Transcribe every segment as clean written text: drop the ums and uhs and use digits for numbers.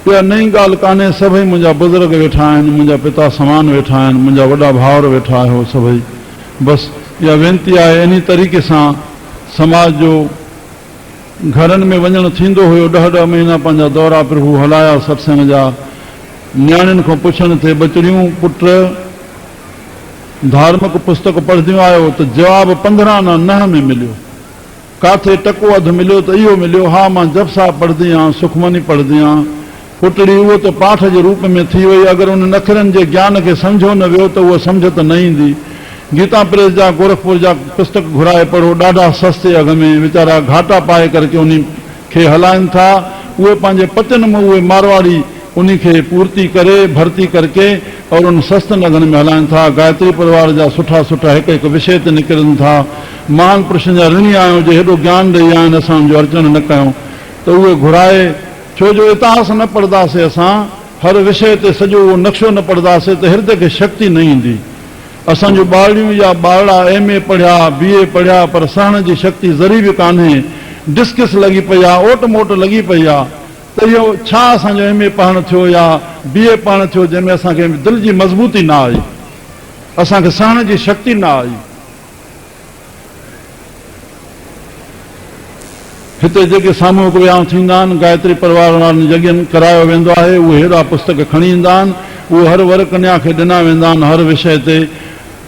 اها نئين ڳالهه ڪانهي، سڀئي منهنجا بزرگ ويٺا آهن، منهنجا پتا سمان ويٺا آهن، منهنجا وڏا ڀائر ويٺا آهيو سڀئي. بس اها وينتي آهي انهي طريقي سان سماج جو گهرن ۾ وڃڻ ٿيندو هيو، ڏهه ڏهه مهينا پنهنجا دورا پرڀو هلايا ستسنگ جا، نياڻين کان پڇڻ ٿي ٻچڙيون پٽ ڌارمڪ پستڪ پڙهنديون آهيو ته جواب 15 نه نهه ۾ مليو. ڪاٿي ٽڪو اڌ مليو ته اهو مليو، ها مان جپ صاحب پڙهندي آهيان، سکمني پڙهندي آهيان. پٽڙي اهو ته پاٺ جي روپ ۾ ٿي وئي، اگر انهن اکرن جي گيان کي سمجهيو نه ويو ته اها سمجهه ته نه ايندي. گيتا پريس جا گورکپور جا پستڪ گهرائي پڙهو، ڏاڍا سستي اگهه ۾، ويچارا گهاٽا پائي ڪرڪي انهي کي هلائن ٿا، اهي پنهنجي پتين مان اهي مارواڙي انهي کي پورتي ڪري، ڀرتي ڪرڪي اور انهن سستن اگهن ۾ هلائن ٿا. گايتري پريوار جا سٺا سٺا هڪ هڪ وشيه تي نڪرن ٿا. مهان پرشن جا رڻي آهيون جي هيڏو گيان ڏئي آيا آهن اسان ان جو ارچڻ نه ڪيون ته اهي گهرائي ڇو جو اتهاس نه پڙهنداسي اسان هر وشيه تي سڄو اهو نقشو نه پڙهنداسي ته هردي کي شڪتي نه ايندي. اسان جون ٻارڙيون يا ٻارڙا ايم اي پڙهيا، بي اي پڙهيا پر سهڻ جي شڪتي ذري به ڪانهي، ڊسڪس لڳي پئي آ، اوٽ موٽ لڳي پئي آ ته اهو ڇا اسان جو ايم اي پڙهڻ ٿيو يا بي اي پڙهڻ ٿيو جنهن ۾ اسان کي دل جي مضبوطي نه آئي، اسان کي سهڻ جي شڪتي نه آئي. هتي جيڪي ساموهڪ وهانء ٿيندا آهن، گايتري پريوار وارن يگين ڪرايو ويندو آهي، اهي هيڏا پستڪ کڻي ايندا آهن، اهي هر ور ڪنيا کي ڏنا ويندا آهن، هر وشيه تي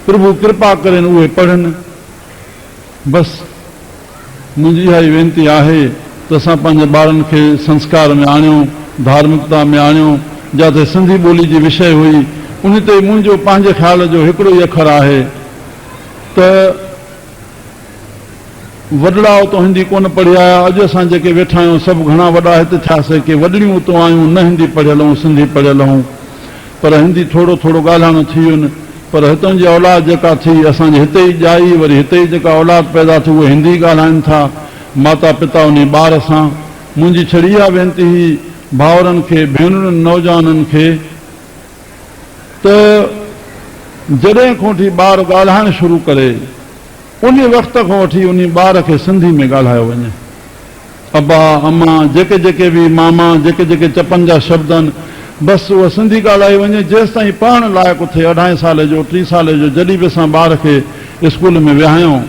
پرڀو ڪرپا ڪرين اهي پڙهن. بس منهنجي اها ئي وينتي آهي ته اسان پنهنجي ٻارن کي سنسڪار ۾ آڻيون، ڌارمڪتا ۾ آڻيون، جاتي سنڌي ٻولي جي وشيه هئي، انهي تي منهنجو پنهنجي خيال جو هڪڙو ئي اکر آهي ته. وڏڙا اتو هندي ڪونه پڙهي آيا، اڄ اسان جيڪي ويٺا آهيون سڀ گهڻا وڏا هت ٿياسي، ڪي وڏڙيون اتو آيون نه هندي پڙهيل هون سنڌي پڙهيل هون پر هندي ٿورو ٿورو ڳالهائڻو ٿي وين پر هتون جي اولاد جيڪا ٿي اسان جي هتي ئي ڄائي وري هتي ئي جيڪا اولاد پيدا ٿي اهي هندي ڳالهائن ٿا ماتا پتا انهي ٻار سان منهنجي ڇڙي اها وينتي هئي ڀائرن کي ڀينرن نوجوانن کي ته جڏهن کان وٺي ٻار ڳالهائڻ شروع ڪري انهي وقت کان وٺي انهي ٻار کي سنڌي ۾ ڳالهايو وڃي. ابا، امان، جيڪي جيڪي به ماما، جيڪي جيڪي چپن جا شبد آهن، بس اها سنڌي ڳالهائي وڃي جيستائين پڙهڻ لائق ٿئي اڍائي سالي جو، ٽي سالي جو جڏهن به اسان ٻار کي اسڪول ۾ ويهايون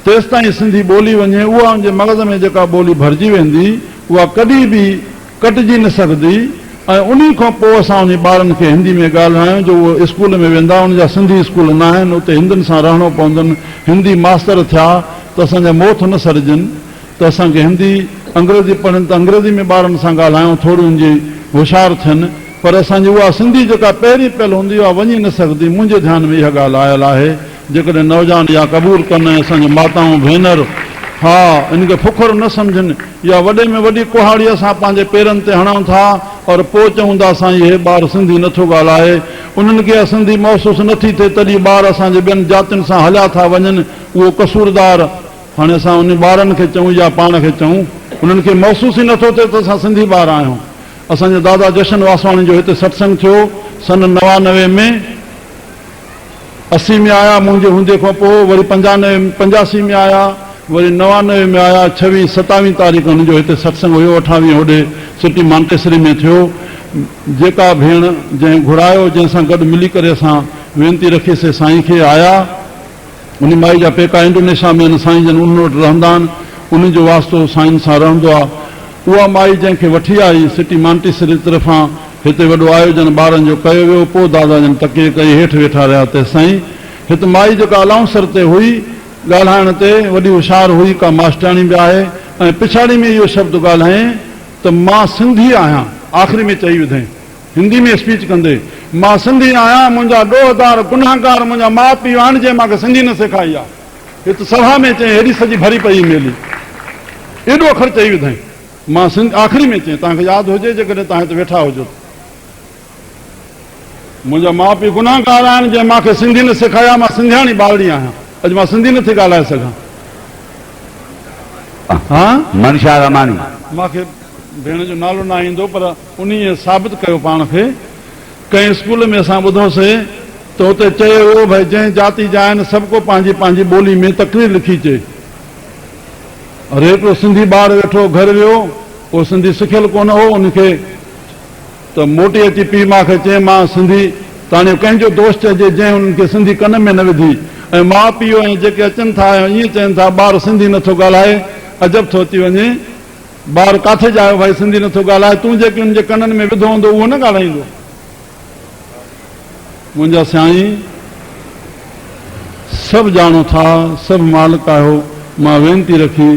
تيستائين سنڌي ٻولي وڃي اها ان جي مغز ۾ جيڪا ٻولي ڀرجي ويندي اها ڪڏهن به ڪٽجي نه سگهندي ۽ انهي کان پوء اسان انهي ٻارن کي هندي ۾ ڳالهرايون جو اهي اسڪول ۾ ويندا ان جا سنڌي اسڪول نه آهن اتي هندن سان رهڻو پوندن هندي ماستر ٿيا ته اسان جا موٿ نه سرجن ته اسان کي هندي انگريزي پڙهن ته انگريزي ۾ ٻارن سان ڳالهايون ٿوري ان جي هوشيار ٿين پر اسان جي اها سنڌي جيڪا پهرين پيل هوندي اها وڃي نه سگهندي منهنجي ڌيان ۾ اها ڳالهه آيل آهي. جيڪڏهن نوجوان اها قبول ڪن ۽ اسان جون ماتائون ڀينر ها ان کي فخر نه سمجهن يا وڏي ۾ وڏي ڪهاڙي اسان پنهنجي پيرن تي هڻون ٿا اور پوء چئون ٿا سائين هي ٻار سنڌي نه ٿو ڳالهائي انهن کي اها سنڌي محسوس نه ٿي ٿئي تڏهن ٻار اسان جي ٻين جاتين سان هليا ٿا وڃن اهو قصوردار هاڻي اسان انهن ٻارن کي چئون يا پاڻ کي چئون انهن کي محسوس ئي نه ٿو ٿئي ته اسان سنڌي ٻار آهيون اسان جي دادا جشن واسواڻي جو هتي ستسنگ ٿيو سن 99 ۾ 80 ۾ آيا، منهنجي هوندي کان پوء وري 95، 85 ۾ آيا، وري 99 ۾ آيا، ڇويهين ستاويهين تاريخ هن جو هتي ستسنگ هيو، اٺاويهين هوڏي سٽي مانٽيسري ۾ ٿيو، جيڪا ڀيڻ جنهن گهرايو، جنهن سان گڏ ملي ڪري اسان وينتي رکي سي سائين کي آيا، انهي مائي جا پيڪا انڊونيشا ۾ آهن، سائين جن انهن وٽ رهندا آهن، انهن جو واسطو سائين سان رهندو آهي، اها مائي جنهن کي وٺي آئي، سٽي مانٽيسري طرفان هتي وڏو آيوجن ٻارن جو ڪيو ويو، پوء دادا جن تڪيي ڪئي هيٺ ويٺا رهيا تيستائين هت مائي جيڪا الائونسر تي هئي، ڳالهائڻ تي وڏي هوشيار هئي، ڪا ماسٽرياڻي به آهي ۽ پڇاڙي ۾ اهو شبد ڳالهايائين ته مان سنڌي آهيان، آخري ۾ چئي وڌائين هندي ۾ اسپيچ ڪندي، مان سنڌي آهيان، منهنجا ڏوهدار، گنهگار منهنجا ماء پيء آهن جنهن مان کي سنڌي نه سيکاري آهي. هت سڀا ۾ چيائين هيڏي سڄي ڀري پئي هئي ميلي، ايڏو اکر چئي وڌائين. مان سنڌ آخري ۾ چيائين توهان کي ياد هجي جيڪڏهن توهان هت ويٺا هجو ته منهنجا ماء پيء گنهگار آهن جنهن مان کي سنڌي نه سيکاريا مان سنڌياڻي ٻارڙي آهيان اڄ مان سنڌي نه ٿي ڳالهائي سگهان. ها؟ منشا رماني. مان کي ڀيڻ جو نالو ناهي ايندو پر انهيء ثابت ڪيو پاڻ کي. ڪنهن اسڪول ۾ اسان ٻڌوسي ته اتي چيو ويو ڀئي جنهن جاتي جا آهن سڀ ڪو پنهنجي پنهنجي ٻولي ۾ تقرير لکي اچي. اري هڪڙو سنڌي ٻار ويٺو گهر ويو، اهو سنڌي سکيل ڪونه هو، ان کي ته موٽي اچي پيء ماء کي چيائين مان سنڌي تاڻيو ڪنهن جو دوش چئجي جنهن انهن کي سنڌي ڪن ۾ نه وڌي ۽ ماء پيء ۽ جيڪي اچن ٿا ۽ ائين چين ٿا ٻار سنڌي نٿو ڳالهائي عجب ٿو اچي وڃي ٻار ڪاٿي ڄايو ڀائي سنڌي نٿو ڳالهائي تون جيڪي ان جي ڪنن ۾ وڌو هوندو اهو نه ڳالهائيندو. منهنجا سائين سڀ ڄاڻو ٿا سڀ مالڪ آهيو مان وينتي رکي.